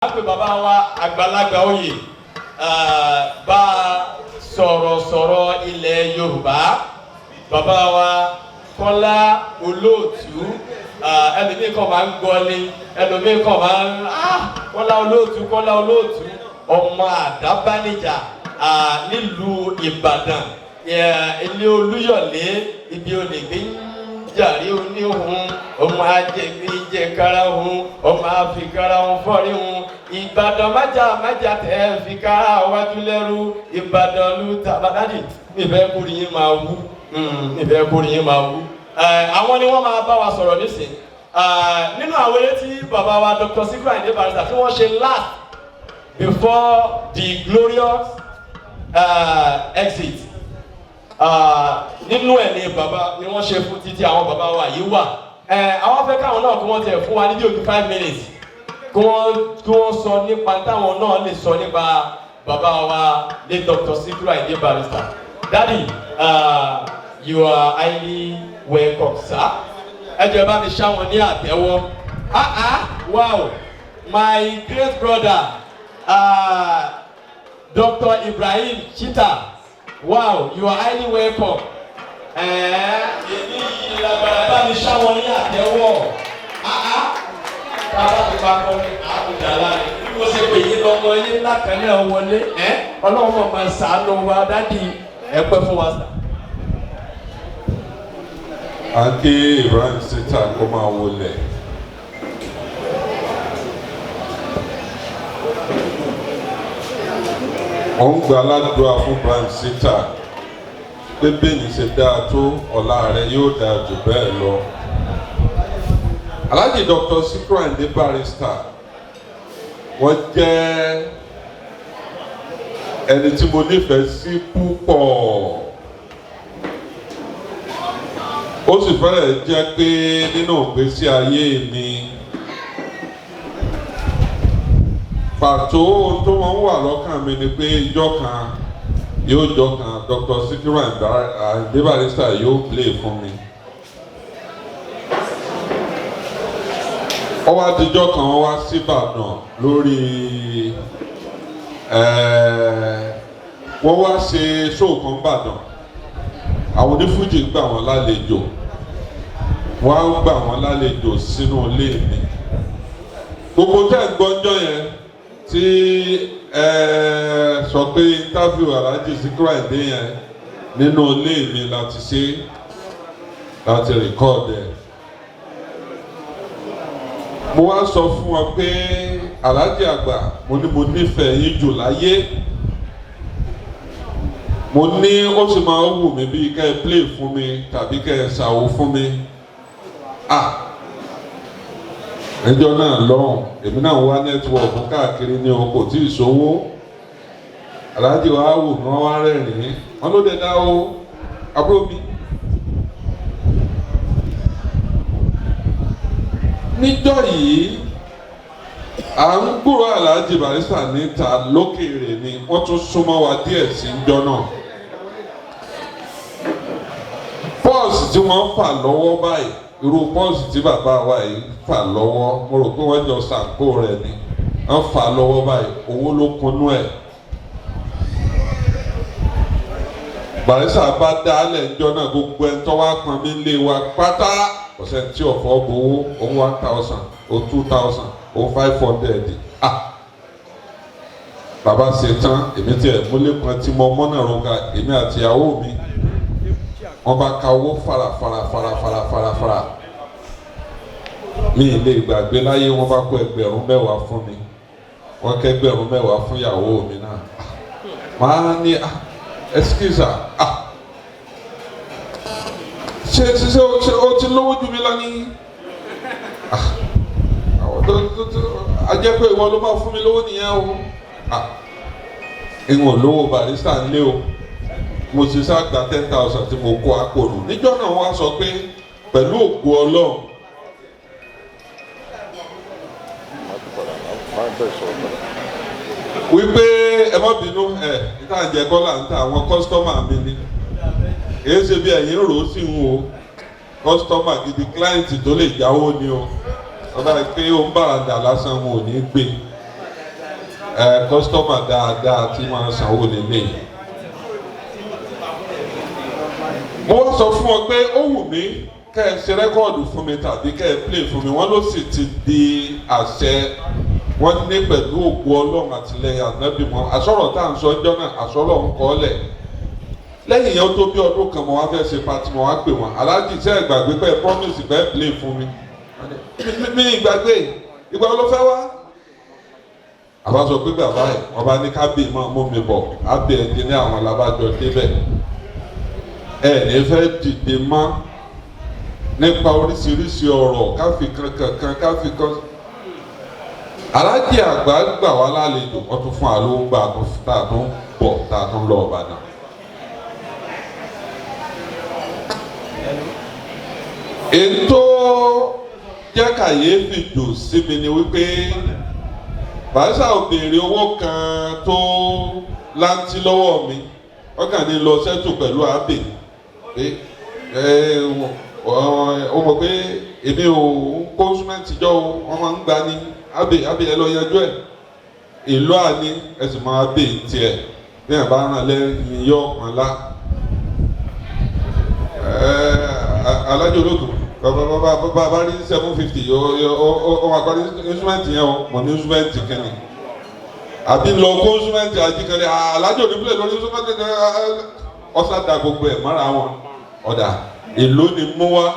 A pè bàbá wa àgbàlagbà oyè bá sọ̀rọ̀sọ̀rọ̀ ilẹ̀ Yorùbá, bàbá wa Kọ́lá Olóòtú. Ẹlòmíì kan máa ń gbọ́lé, ẹlòmíì kan máa ń Kọ́lá Olóòtú, Kọ́lá Olóòtú, ọmọ Àdábánijà nílùú Ìbàdàn, ilé Olúyọ̀lé, ibi olègbé ń jàre oníhun, ọmọ ajẹgbẹjẹ karahun, ọmọ àfikàrahun fọríhun, Ìbàdàn májà májà tẹ fi kára wájú lẹ́rú, Ìbàdàn lu tàbádàdì. Ìfẹ́ kórìí yín máa wú, ìfẹ́ kórìí yín máa wú. Àwọn ni wọ́n máa bá wa sọ̀rọ̀ nísìn nínú àwọn eré tí bàbá wa Dr. Sikiru Ayinde Barrister tí wọ́n ṣe last before the glorious exit. Nínú ẹ̀ ni bàbá ni wọ́n ṣe fún títí àwọn bàbá wa yìí wà. Àwọn fẹ́ káwọn náà kí wọ́n tẹ̀ fún wa ní bí ojú 5 minutes kí wọ́n sọ nípa táwọn náà lè sọ nípa bàbá wa ní Dr. Sikiru Ayinde Barrister. Daddy, you are highly welcome, sir. Ẹ jọ̀ọ́, bá mi ṣá wọn ní àtẹ́wọ́. Ah ah, wow, my great brother, Dr. Ibrahim Chita, wow, you are highly welcome. Èmi yìí lágbára, bá mi ṣá wọn ní àtẹ́wọ́. Ah ah, tábà ti pa kọrin àbùdá láàrin bí mo ṣe pè yín lọ́mọ yín lákàn náà wọlé. Ẹ Ọlọ́run mọ̀ máa ṣàánú wa. Daddy, ẹ pẹ́ fún wa, sir. À ń kí Ibrahim Chita kó máa wọlé. Mo ń gba aládùúrà fún Ibrahim Chita pé bẹ́ẹ̀ni ṣe dáa tó, ọ̀la rẹ̀ yóò dáa jù bẹ́ẹ̀ lọ. Alhaji Dr. Sikiru Ayinde Barrister, wọ́n jẹ́ ẹni tí mo nífẹ̀ẹ́ sí púpọ̀. Ó sì fẹ́rẹ̀ jẹ́ pé nínú ìgbésí ayé mi, pàtó ohun tó máa ń wà lọ́kàn mi ni pé ìjọ kan yóò jọ kan Dr. Sikiru Ayinde Barrister yóò play fún mi. Ó wá dijọ́ kan, wọ́n wá síbàdàn lórí wọ́n wá ṣe show kan bàdàn. Àwọn onífújì gbà wọ́n lálejò, wọ́n á gbà wọ́n lálejò sínú ilé mi. Gbogbo tẹ́ ń gbọ́njọ́ yẹn tí ẹ sọ pé interview Alhaji Sikiru Ayinde yẹn, nínú ilé mi láti ṣe, láti record ẹ̀. Mo wá sọ fún wọn pé, Alhaji àgbà, mo ní mo nífẹ̀ẹ́ yín jù láyé. Mo ní ó sì máa ń wù mí bí kẹ́ ẹ play fún mi tàbí kẹ́ ẹ ṣàwò fún mi. Ah, ẹjọ́ náà lọ́hùn, èmi náà wá network káàkiri ní o, kò tí ì sówó. Alhaji wa wò mí, wọ́n wá rẹ́rìn-ín, wọ́n ló dé dá o, àbúrò mi. Níjọ́ yìí, à ń gbúrò Alhaji Barrister níta lókèèrè ni wọ́n tún súnmọ́ wa díẹ̀ sí njọ́ náà. Pọ́ọ̀sì tí wọ́n fà lọ́wọ́ báyìí, irú pọ́ọ̀sì tí bàbá wa yìí fà lọ́wọ́, mo rò pé wọ́n jọ sàǹkó rẹ̀ ni wọ́n fà lọ́wọ́ báyìí, owó ló kunú ẹ̀. Barrister bá dálẹ̀ njọ́ náà, gbogbo ẹni tó wá pọn mí lé wa pátá, ọ̀sẹ̀ tí ọ̀fọ̀ gbowó òun 1,000, òun 2,000, òun 500. Ah, bàbá ṣe tán, èmi tiẹ̀ múlẹ̀ kan tí mo mọ́nà ronka, èmi àti ìyàwó mi, wọ́n bá ka owó fara fara fara fara fara fara. Mi ì lè gbàgbé láyé, wọ́n bá kó 10,000 fún mi, wọ́n kẹ́gbẹ̀rún 10 fún ìyàwó mi náà. Màá ní, ah, excuse, ah, ṣe ṣe ṣe o ti lówó ju mi lọ ní? Ah, a jẹ́ pé ìwọ ló máa fún mi lówó nìyẹn o. Ah, ìwọ̀n lówó Barrister ń lé o. Mo ti sá gba 10,000 tí mo kó àpò nù níjọ́ náà. Wọ́n á sọ pé pẹ̀lú ògo Ọlọ́run, wípé ẹ má bínú, ẹ níta jẹ kọ́là ń ta àwọn customer mi ni, kìí ṣe bí ẹ̀yin rò ó sì ń wo customer gidi, client tó lè jáwó ni o. Ọba pé ó ń bàràdà lásán, wọn ò ní gbé. Ẹ customer dáadáa tí máa ń sanwó lélẹ̀. Mo wá sọ fún ọ pé ó wù mí kẹ́ ẹ ṣe record fún mi tàbí kẹ́ ẹ play fún mi. Wọ́n ló sì ti di àṣẹ. Wọ́n ní pẹ̀lú ògo Ọlọ́run àtìlẹ́yìn ànábì mọ́ àsọ̀rọ̀ tá à ń sọ ọjọ́ náà, àsọ̀rọ̀ ń kọ́ lẹ̀. Lẹ́yìn yẹn, ó tó bí ọdún kan, mo wá fẹ́ ṣe party, mo wá pè wọ́n: "Aláàjì, ṣe é gbàgbé pé promise pé play fún mi?" Mi ìgbàgbé. Ìgbà wo ló fẹ́ wá? Àbá sọ pé bàbá ẹ̀ wọ́n bá ní kábíyì máa mú mi bọ̀ ábẹ́ ẹ̀jẹ̀ àwọn alábàjọ débẹ̀. Ẹ̀ ní fẹ́ dìde mọ́ nípa oríṣiríṣi ọ̀rọ̀ káfí kankan káfí kan. Aláàjì àgbà gbà wá lálejò, wọ́n tún fún wa lówó gbà tá a tún bọ̀, tá a tún lọ Ìbàdàn. Ètò jẹ́ kàyéfì jù sí mi ni wípé Barrister ò béèrè owó kan tó láǹtí lọ́wọ́ mi. Wọ́n kàn ní lọ settle pẹ̀lú àbè pé ó mọ̀ pé èmi ò ń kó instrument jọ o, wọ́n máa ń gba ní àbè. Àbè, ẹ lọ yanjú ẹ̀. Èlò àní ẹ sì máa bè tiẹ̀ bí ẹ̀ bá ràn lẹ́yìn yọ ọ̀pọ̀n lá. Alájọ olóòtú, bàbá bàbá rí 750, ó wà parí instrument yẹn o. Mọ̀ ní instrument kẹ́ni àbí lọ kó instrument àjíkẹ́lẹ́ alájọ ní play lórí instrument ọ̀sá da gbogbo ẹ̀ mọ́ra wọn. Ọ̀dà èlò ni mú wá,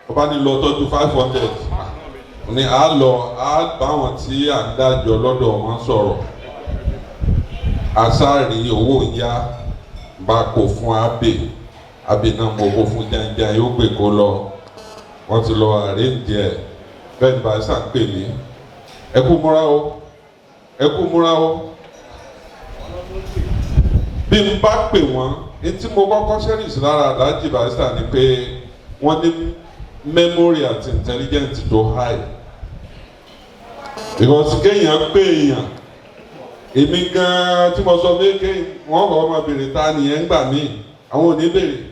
ọba ní lọ tọ́jú 500 ní a lọ a bá wọn tí à ń dájọ́ lọ́dọ̀ wọn sọ̀rọ̀. Asáàrí owó yá bá kó fún abe. Abe náà mo kó fún jẹ́njẹ́n, yóò gbé kó lọ. Wọ́n ti lọ arrange ẹ̀. Bẹ́ẹ̀ ni Barrister ń pè mí: "Ẹ kú múra o, ẹ kú múra o." Bí n bá pè wọ́n ní tí mo kọ́kọ́ cherish lára Alhaji Barrister ni pé wọ́n ní memory àti intelligence tó high, because kéèyàn pé èèyàn, èmi gan-an tí mo sọ pé wọ́n kọ́ ọmọ béèrè ta nìyẹn ń gbà mí, àwọn ò ní béèrè.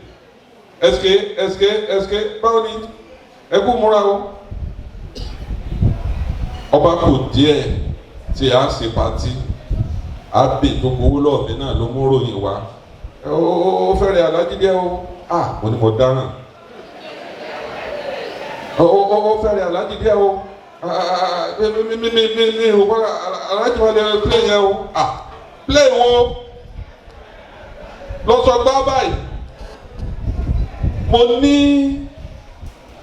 Sk sk sk, báwo ni? Ẹ kú múra o. Ọba kò díẹ̀ tí a ṣe party, àbè tó gbowó lọ́ọ̀ mi náà ló mú ròyìn wá. Ó fẹ́rẹ̀ alájí díẹ̀ o. Ah, mo ní mo dáràn. Ó fẹ́rẹ̀ alájí díẹ̀ o. Mi mi mi mi mi ò wá alájí wa lè play yẹn o. Ah, play wo lọ sọ gbá báyìí? Mo ní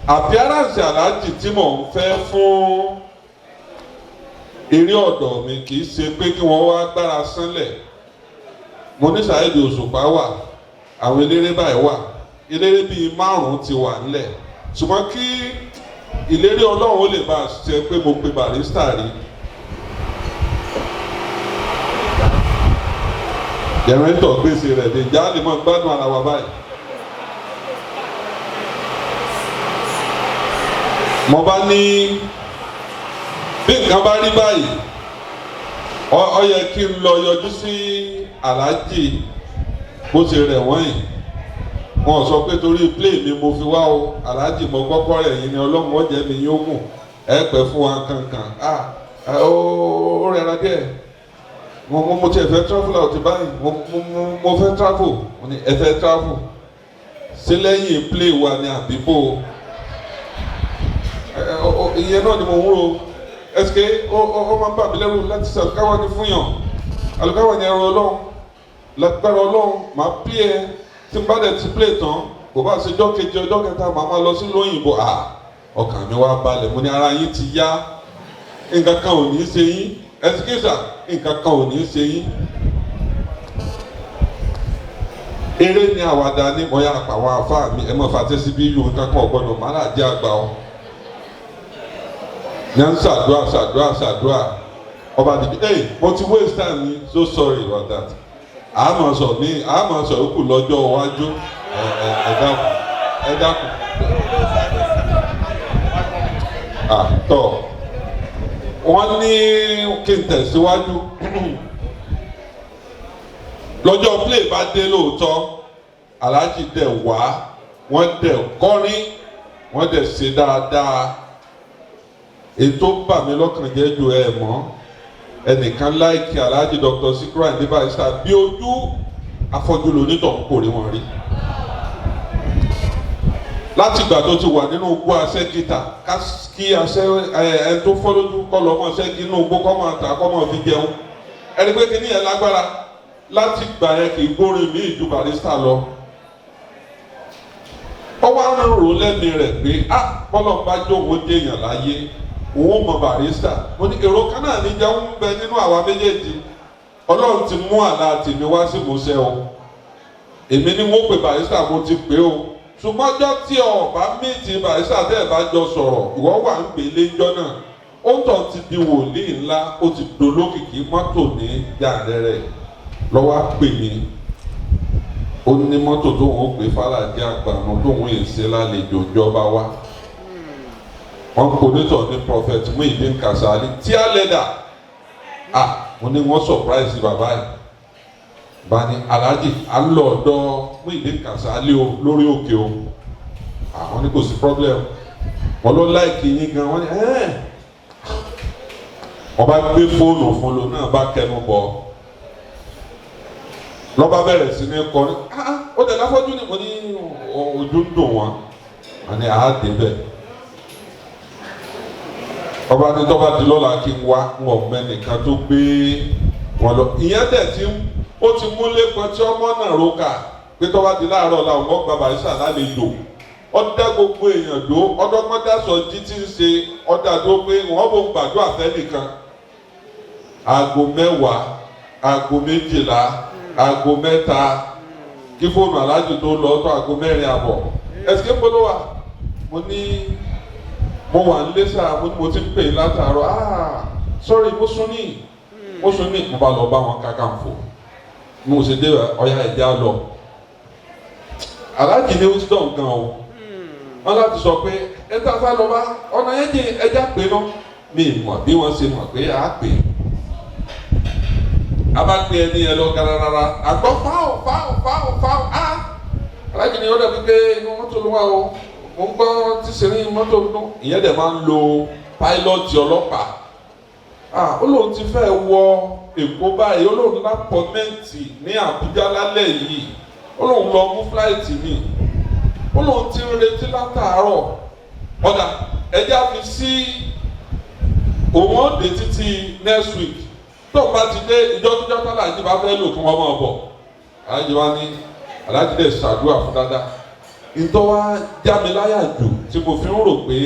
appearance aláàjì tí mò ń fẹ́ fún eré ọ̀dọ̀ mi, kì í ṣe pé kí wọ́n wá gbára sánlẹ̀. Mo ní Saheed Òṣùpá wà, àwọn eléré báyìí wà, eléré bíi márùn-ún ti wà nílẹ̀, ṣùgbọ́n kí ìlérí Ọlọ́run ó lè bá a ṣe pé mo pe Barrister rí. Generator gbèsè rẹ̀ lè já lè mọ gbádùn ara wa báyìí. Mo bá ní bí nǹkan bá rí báyìí, ó yẹ kí n lọ yọjú sí aláàjì bó ṣe rẹ̀ wọ́n yìí. Wọn sọ pé torí play mi mo fi wá o. Aláàjì, mo gbọ́kọ́ rẹ̀ yìí ni, Ọlọ́run ó jẹ́ mi yóò gùn, ẹ pẹ́ fún wa kankan. Ah, ó rẹra díẹ̀. Mo tiẹ̀ fẹ́ travel out báyìí. Mo fẹ́ travel. Mo ní ẹ fẹ́ travel sí lẹ́yìn play wa ni àbíbò? Ìyẹn náà ni mo ń ro. Ẹsìkè ó máa ń bà mí lẹ́rù láti ṣe àlùkáwà ní fún yàn, àlùkáwà ní ẹrọ Ọlọ́run lágbára Ọlọ́run. Máa play ẹ. Tí n bá dẹ̀ ti play tán, kò bá ṣe ọjọ́ kejì, ọjọ́ kẹta, màá máa lọ sí lóyìnbó. À, ọkàn mi wá balẹ̀. Mo ní ara yín ti yá, nǹkan kan ò ní í ṣe yín. Ẹsìkè nǹkan kan ò ní í ṣe yín. Eré ni, àwàdà ni. Mo yà pa àwọn afá mi, ẹ mọ̀ fàtẹ́ síbí yìí, nǹkan kan ò gbọ́dọ̀ má là jẹ́ àgbà o. Ní à ń ṣàdúrà, ṣàdúrà, ṣàdúrà. Ọba àdìgbò, hey, mo ti waste time mi, so sorry about that. Àmọ̀ sọ mí, àmọ̀ sọ yòókù lọ́jọ́ iwájú. Ẹ ẹ ẹ dákun, ẹ dákun. Àtọ̀ wọ́n ní kí n tẹ̀síwájú. Lọ́jọ́ play bá dé lóòótọ́, aláàjì dẹ̀ wá, wọ́n dẹ̀ kọrin, wọ́n dẹ̀ ṣe dáadáa. Ètò bà mí lọ́kàn jẹ́ ju ẹ̀ mọ́. Ẹnìkan like Alhaji Dr. Sikiru Ayinde Barrister bí ojú afọ́jú lonítọ̀ kò rí wọn rí láti ìgbà tó ti wà nínú igbó aṣẹ́gìtà, kí aṣẹ́ ẹ tó fọ́ lójú kọ́ lọ́ mọ́ ṣẹ́gi inú igbó, kọ́ máa tà, kọ́ máa fi jẹun. Ẹni pé kí ni ẹ lágbára láti gbà yẹn, kì í gbórin mí ju Barrister lọ. Ó wá ń rò lẹ́nu rẹ̀ pé á bọ́lọ̀ bá jókòó déèyàn láyé, òun mọ Barrister. Mo ní èrò kan náà ní jẹun ń bẹ nínú àwa méjèèjì. Ọlọ́run ti mú àlá tèmi wá sí ìmúṣẹ o. Èmi ni wọ́n pè Barrister, mo ti pè o. Ṣùgbọ́n ọjọ́ tí o bá meet Barrister, tẹ́ ẹ̀ bá jọ sọ̀rọ̀, ìwọ wà ń gbélé ńjọ́ náà. Ó tọ̀ ti di wòlíì ńlá, ó ti dolókìkí, mọ́tò ní yàrá lọ́wọ́ á pè mí. Ó ní mọ́tò tó ń gbé fàlàjì àgbàmọ́ tó ń ṣe lálejò ìjọba wa. Wọ́n kò nítọ̀ ní Prophet Muhyiddin Kasali tíá lẹ́dà. Ah, mo ní wọ́n surprise bàbá yìí. Bá ní Alhaji, à ń lọ ọ̀dọ̀ Muhyiddin Kasali o lórí òkè o. Àwọn ní kò sí problem. Wọ́n ló like yín gan. Wọ́n ní ẹ́ẹ̀, wọ́n bá gbé fóònù fún lò náà, bá kẹnu bọ̀, lọ́ba bẹ̀rẹ̀ sí ní kọrin. Ah, ó dẹ̀ láfọ́jú ni. Mo ní ojú ń dùn wọ́n. Wọ́n ní àá dé bẹ́ẹ̀. Ọba ní tọ́ba di lọ́la kí n wá ń wọ̀ mẹ́nìkan tó gbé wọn lọ. Ìyẹn dẹ̀ ti ó ti múlé kan tí ọmọ náà roka pé tọ́ba di láàárọ̀ la òun gba Barrister lálejò. Ọdá gbogbo èèyàn dó, ọdọ́gbọ́n dáṣọ jí tí ń ṣe ọdá tó pé wọ́n bò ń gbàdúrà fẹ́ nìkan. Aago 10, aago 12, aago 3, kí fóònù aláàjì tó lọ tó aago 4:30. Ẹ̀sìn ń bolo wa. Mo ní mo wà ń lé sáà, mo ní mo ti ń pè é látàárọ̀. Ah, sorry, mo sún ní, mo sún ní. Mo bá lọ bá wọn Kakanfò. Mo ṣe dé, ọ̀yà ẹ̀já lọ. Aláàjì ní wisdom gan o. Wọn láti sọ pé ẹ tá a fẹ́ lọ bá ọ̀nà yẹn jẹ́, ẹja pé ná. Mi mọ̀ bí wọ́n ṣe mọ̀ pé a pè a bá pè ẹni yẹn lọ gararara. Àgbọ̀ fáwọ̀ fáwọ̀ fáwọ̀ fáwọ̀. Á aláàjì ni ó dàbí pé inú mọ́tò ló wà o. Mo ń gbọ́ tí sẹ́yìn mọ́tò ń dún. Ìyẹn dẹ̀ máa ń lo pilot ọlọ́pàá. Ah, ó lóun ti fẹ́ wọ Èkó báyìí, ó lóun l'appointment ní Àbújá lálẹ́ yìí, ó lóun lọ mú flight mi, ó lóun ti ń retí látàárọ̀. Ọ̀dà ẹjẹ́ àfi sí òun ó dé títí next week. Tó o bá ti dé, ìjọ́kíjọ́ tálàjì bá fẹ́ lò kí wọ́n máa bọ̀. Aláàjì wa ní aláàjì dẹ̀ ṣàdúrà fún dáadáa. Ìtọ́wá jámiláyà jù tí mo fi ń rò pé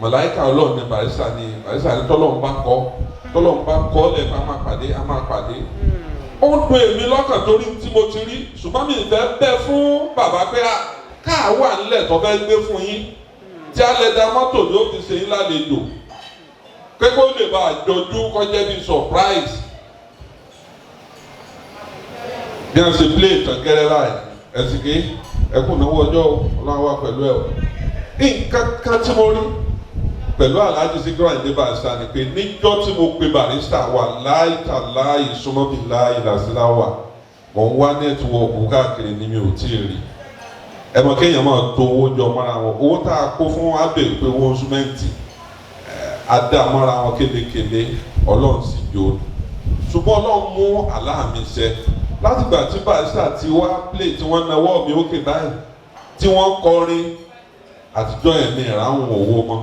màláìka Ọlọ́run ní Barrister ní Barrister ní tọ́lọ́run bá kọ́, tọ́lọ́run bá kọ́ lẹ̀, máa pàdé, á máa pàdé. Ó ń dùn èmi lọ́kàn torí tí mo ti rí, ṣùgbọ́n mi ìfẹ́ bẹ́ fún bàbá pé káà wà nílẹ̀ tó fẹ́ gbé fún yín tí a lè da mọ́tò ní ó fi ṣe yín lálejò, pé kó lè bá àjọjú kọjá bí surprise. Bí wọ́n ṣe play ìtàn gẹ́rẹ́ báyìí, ẹ̀sìn ké ẹkùn náwó ọjọ́, Ọlọ́run wà pẹ̀lú ẹ̀ o. Nǹkan kan tí mo rí pẹ̀lú Alhaji Sikiru Ayinde Barrister ni pé níjọ́ tí mo pe Barrister, wà láìta láì súnmọ́ bí láì làṣíláwà, mò ń wá network káàkiri ni mi ò tí ì rí. Ẹ mọ̀ kéèyàn máa tó owó jọ mọ́ra wọn. Owó tá a kó fún abẹ́ pé owó súnmẹ́ǹtì adá mọ́ra wọn kélékèlé, Ọlọ́run sì jó. Ṣùgbọ́n Ọlọ́run mú àlá mi ṣẹ látìgbà tí Barrister ti wá play, tí wọ́n nawọ́ mi ókè báyìí, tí wọ́n kọrin àtijọ́ yẹn, mi ìráhùn owó mọ́.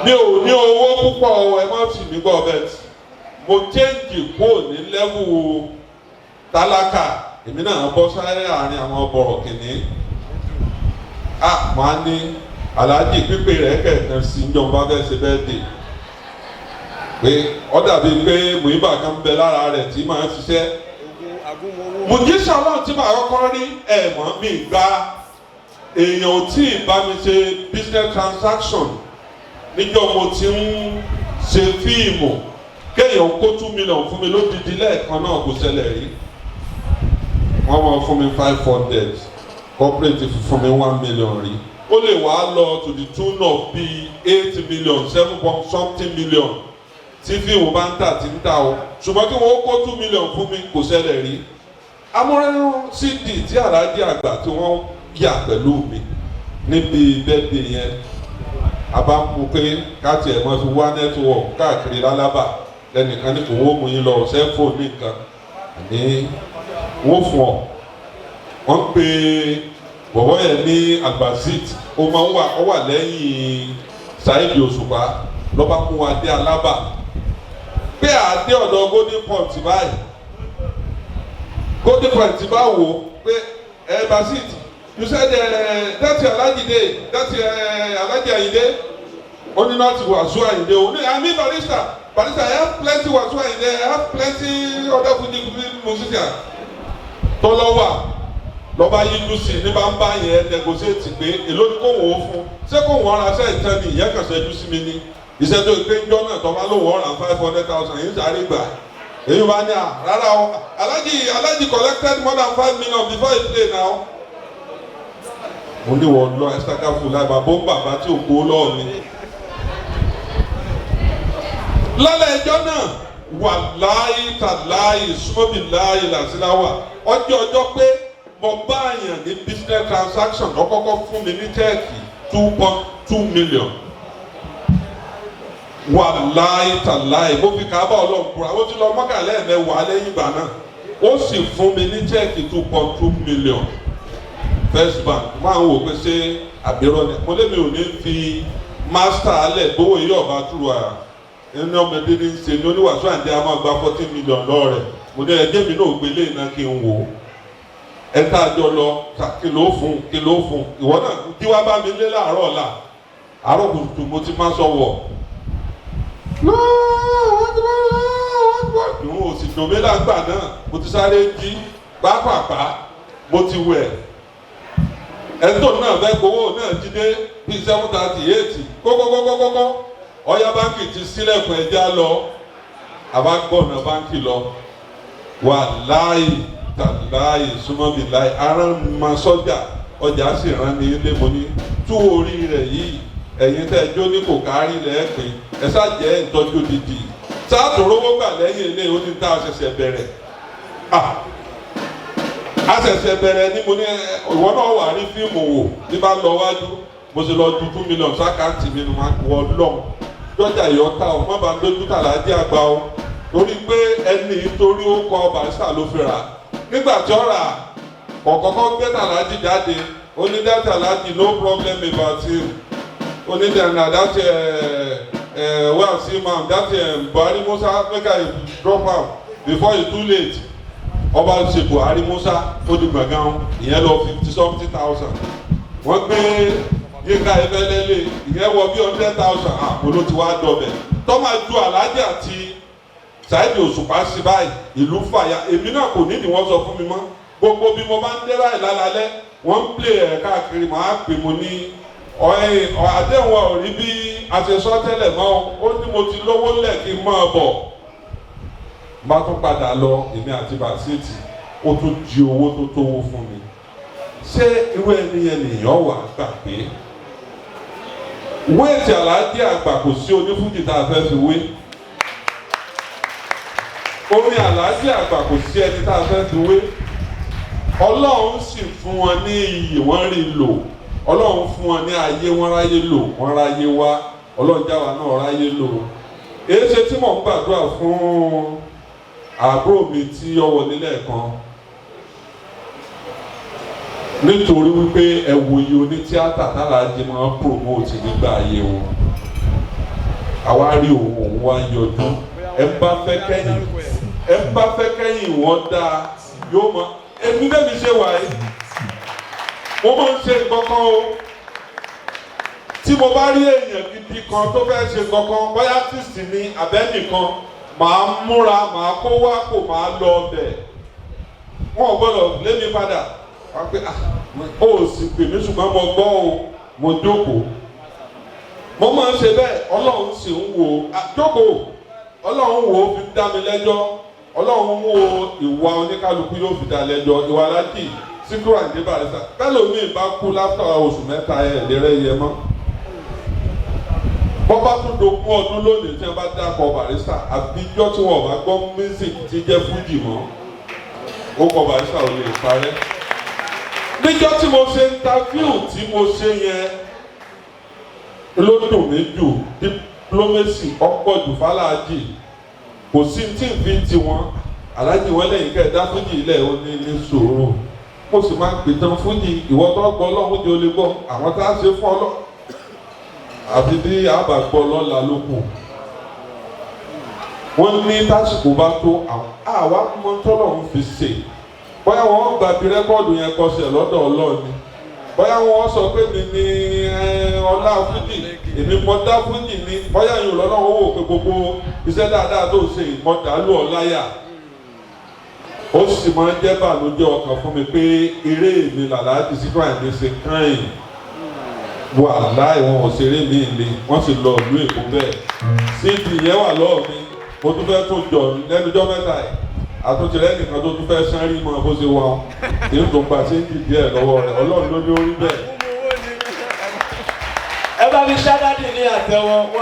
Mi ò ní owó púpọ̀ o, ẹ má sì mí gbọ́ bẹ́ẹ̀. Tí mo change kúrò ní level tálákà, èmi náà bọ́ sáré àárín àwọn bọ̀rọ̀ kìnní. A máa ní aláàjì pípé rẹ̀ kẹ̀kan sí ìjọba fẹ́ ṣe bẹ́ẹ̀ dé pé ó dàbí pé mùíbà kan ń bẹ lára rẹ̀ tí màá ṣiṣẹ́ mùjísà Ọlọ́run tí màá kọ́kọ́ rí. Ẹ̀ mọ́ mi gba èèyàn ò tí ì bá mi ṣe business transaction níjọ́ mo ti ń ṣe fíìmù, kéèyàn kó 2 million fún mi lódìdí lẹ́ẹ̀kan náà, kò ṣẹlẹ̀ rí. Wọ́n máa fún mi 500, corporate fún mi 1 million rí. Ó lè wá lọ to the tune of bíi 8 million, seven point something million tí fíìmù bá ń tà tí ń tà o. Ṣùgbọ́n kí wọ́n kó 2 million fún mi, kò ṣẹlẹ̀ rí. Amúrẹ́rún CD tí aláàjì àgbà tí wọ́n yà pẹ̀lú mi níbi birthday yẹn, a bá mú pé káàtì ẹ̀ mọ́ fi wá network káàkiri lálábà. Lẹ́nìkan ní kò wọ́n mú yín lọ sẹ́fò ní nǹkan àní wọ́n fún ọ. Wọ́n pe bọ̀bọ́ yẹn ní Albazit, ó máa ń wà, ó wà lẹ́yìn Saheed Òṣùpá. Lọ́ba mú wa dé Alábà, pé àdé ọ̀dọ̀ Golden Point báyìí. Golden Point bá wò pé ẹ Basit, you said that Alhaji dey, that Alhaji Ayinde. Ó ní láti Wasiu Ayinde o ní. I mean Barrister, Barrister, I have plenty Wasiu Ayinde, I have plenty other Fuji musicians tọ́lọ́wà. Lọ́ba yíjú sí ní bá ń bá yẹn negotiate pé èló ni kò wọ́n fún, ṣé kò wọ́n ra ṣẹ́ ìtàn ni. Ìyẹn kàn ṣẹ́jú sí mi ní iṣẹ́ tó pé ńjọ́ náà tọ́ bá lóun ọ̀ràn 500,000 yìí sáré gbà. Èyí bá ní à rárá o, Alhaji, Alhaji collected more than 5 million before he play now. Mo ní wọ́n lọ ẹ́sítàkàfù láì bàbá ó bàbá tí ò kó lọ́ọ̀ mi. Lálẹ́ ẹjọ́ náà, wà láàyè tàláyè súnmọ́bì láàyè làṣíláwà, ọjọ́ ọjọ́ pé mo bá àyàn ní business transaction, lọ́kọ́kọ́ fún mi ní cheque 2.2 million. Wà láàyè tàláyè, mo fi kábà Ọlọ́run kúra, ó ti lọ mọ́kànlá ẹ̀mẹ́wàá lẹ́yìn ìgbà náà, ó sì fún mi ní cheque 2.2 million, First Bank. Máa ń wò pé ṣé àbírọ̀ ni mo lé mi ò ní fi master alẹ̀ gbówó yìí ọba túrú ara ẹni ọmọdé ní ṣe ní oníwàásù àǹdí a máa gba 14 million lọ́ọ̀rẹ̀. Mo ní ẹjẹ́ mi náà gbélé iná kí n wò ó. Ẹ tá a jọ lọ, kí ló fún, kí ló fún ìwọ náà tí wàá bá mi lé láàárọ̀ ọ̀la, àárọ̀ kùtùkùtù mo ti máa sọ wọ̀ ìwọ̀n òsì dùn mí lágbà náà. Mo ti sáré jí pápápá, mo ti wẹ̀. Ẹ̀tọ́ náà fẹ́ gbowó náà jí dé bíi 7:38 kókókókókó. Ọ̀yá, báńkì ti sílẹ̀kùn, ẹja lọ. Àbá gbọ̀nà báńkì lọ, wà láàyè tàláyè súnmọ́ mi láàyè aràn ma sọ́jà, ọjà sì rán ní ilé. Mo ní tú orí rẹ̀ yìí, ẹ̀yin tẹ́ ẹ jó ní kò kárí lẹ́ẹ̀pin, ẹ ṣáàjẹ́ ìtọ́jú dídì sáàtò rówó gbà lẹ́yìn ilé. Ó ní tá a ṣẹ̀ṣẹ̀ bẹ̀rẹ̀, a ṣẹ̀ṣẹ̀ bẹ̀rẹ̀ ní. Mo ní ìwọ náà wà rí fíìmù wò ní bá lọ wájú. Mo sì lọ ju 2 million sí account mi nù máa wọ lọ́n dọ́jà ìyọ́ta o, má bàa lójú tàlàjì àgbà o, torí pé ẹni torí ó kọ Barrister ló fi rà. Nígbà tí ó rà kọ̀kọ́kọ́ gbé tàlàjì jáde, ó ní that Alhaji, no problem about him. Ó ní then na that well, see man, that Buhari Musa, make I drop am before e too late. Ọba ṣe Buhari Musa, ó di gbọ̀ngàn, ìyẹn lọ fifty something thousand. Wọ́n gbé Yínká Efẹ́lẹ́lẹ́, ìyẹn wọ bí 100,000. Àpò ló ti wá dọ̀bẹ̀ tọ́ máa ju Alhaji àti Saheed Òṣùpá sí báyìí, ìlú fàyà. Èmi náà kò nídìí wọ́n sọ fún mi mọ́. Gbogbo bí mo bá ń dé báyìí lálálẹ́, wọ́n ń play ẹ̀ káàkiri. Màá pè, mo ní ọ̀ẹ́ àdéhùn ọ̀rí bí a ṣe sọ tẹ́lẹ̀ mọ́. Ó ní mo ti lówó lẹ̀ kí n máa bọ̀. Bá tún padà lọ, èmi àti Bàṣítì, ó tún di owó tó tówó fún mi. Ṣé irú ẹni yẹn nìyàn wà gbàgbé wéètì Àlàájì Àgbà? Kò sí onífújì tá a fẹ́ fi wé orin Àlàájì Àgbà, kò sí ẹni tá a fẹ́ fi wé. Ọlọ́run sì fún wọn ní iyì, wọ́n rí lò. Ọlọ́run fún wọn ní ayé, wọ́n ráyé lò, wọ́n ráyé wá. Ọlọ́run jáwa náà ráyé lò. Èyí ṣe tí mò ń gbàdúrà fún àbúrò mi tí ó wọlé lẹ́ẹ̀kan, nítorí wípé ẹ wo iye onítíátà tálàájì máa ń promote nígbà ayé wọn, àwa rí òun, òun wá yọjú. Ẹ bá fẹ́ kẹ́yìn, ẹ bá fẹ́ kẹ́yìn wọ́n dáa, yóò mọ èmi bẹ́ẹ̀ mi ṣe wà yìí. Mo máa ń ṣe nǹkan kan o. Tí mo bá rí èèyàn gidi kan tó fẹ́ ṣe nǹkan kan, bóyá artist ni àbẹ́nìkan, màá múra, màá kó wá kò, màá lọ ọbẹ̀. Wọn ò gbọ́dọ̀ lé mi padà wọ́n pé, "Ah, ó sì pè mí, ṣùgbọ́n mo gbọ́ o." Mo jókòó, mo máa ń ṣe bẹ́ẹ̀. Ọlọ́run sì ń wò ó jókòó, Ọlọ́run wò ó fi dá mi lẹ́jọ́. Ọlọ́run wo ìwà oníkálukú, yóò fi dá lẹ́jọ́. Ìwà Alájì Síkírù Àyìndé Barrister, bẹ́ẹ̀ bá kú láfíà oṣù 3, ẹ̀ lérẹ́ yẹ mọ́. Bọ́ bá tún dogun ọdún lónìí tí wọ́n bá dákọ̀ Barrister, àbíjọ́ tí wọ́n bá gbọ́ music tí jẹ́ fújì mọ́, ó kọ Barrister ò lè parẹ́. Níjọ́ tí mo ṣe interview tí mo ṣe yẹn ló dùn mí jù. Diplomacy ọ̀pọ̀ jù fàlàjì. Kò sí tí n fi ti wọn. Aláàjì wọn lẹ́yìn kẹ́ ẹ̀ dá fújì ilẹ̀, ó ní ní sùúrù. Mo sì máa ń pìtàn fújì. Ìwọ tó gbọ́, Ọlọ́run jẹ́ olè gbọ́ àwọn tá a ṣe fún ọlọ́ àfi bí àbá gbọ́ lọ́la ló kù. Wọ́n ní tásìkò bá tó, àwọn àwa mọ tọ́lọ́run fi ṣe. Bóyá wọ́n gba bí record yẹn kọsẹ̀ lọ́dọ̀ Ọlọ́run ni, bóyá wọ́n sọ pé mi ní ọlá fújì, èmi mọ dá fújì ni, bóyá yìí lọ́lọ́run wò pé gbogbo iṣẹ́ dáadáa tó ṣe ìmọ̀dálù ọ̀láyà. Ó sì máa ń jẹ́ bàlójẹ́ ọkàn fún mi pé eré mi làlájì Síkírù Àyìndé ṣe kàn wà láì wọn ò ṣeré mi le. Wọ́n sì lọ ìlú Èkó bẹ́ẹ̀. CD yẹn wà lọ́wọ́ mi. Mo tún fẹ́ tún jọ lẹ́nujọ́ 3 yìí. Àtúntì rẹ nìkan tó tún fẹ́ sánrí mọ́ bó ṣe wà, kì í tún gba change díẹ̀ lọ́wọ́ rẹ̀. Ọlọ́run ló ní orí bẹ́ẹ̀. Ẹ bá mi ṣá daddy ní àtẹ́wọ́ wọn.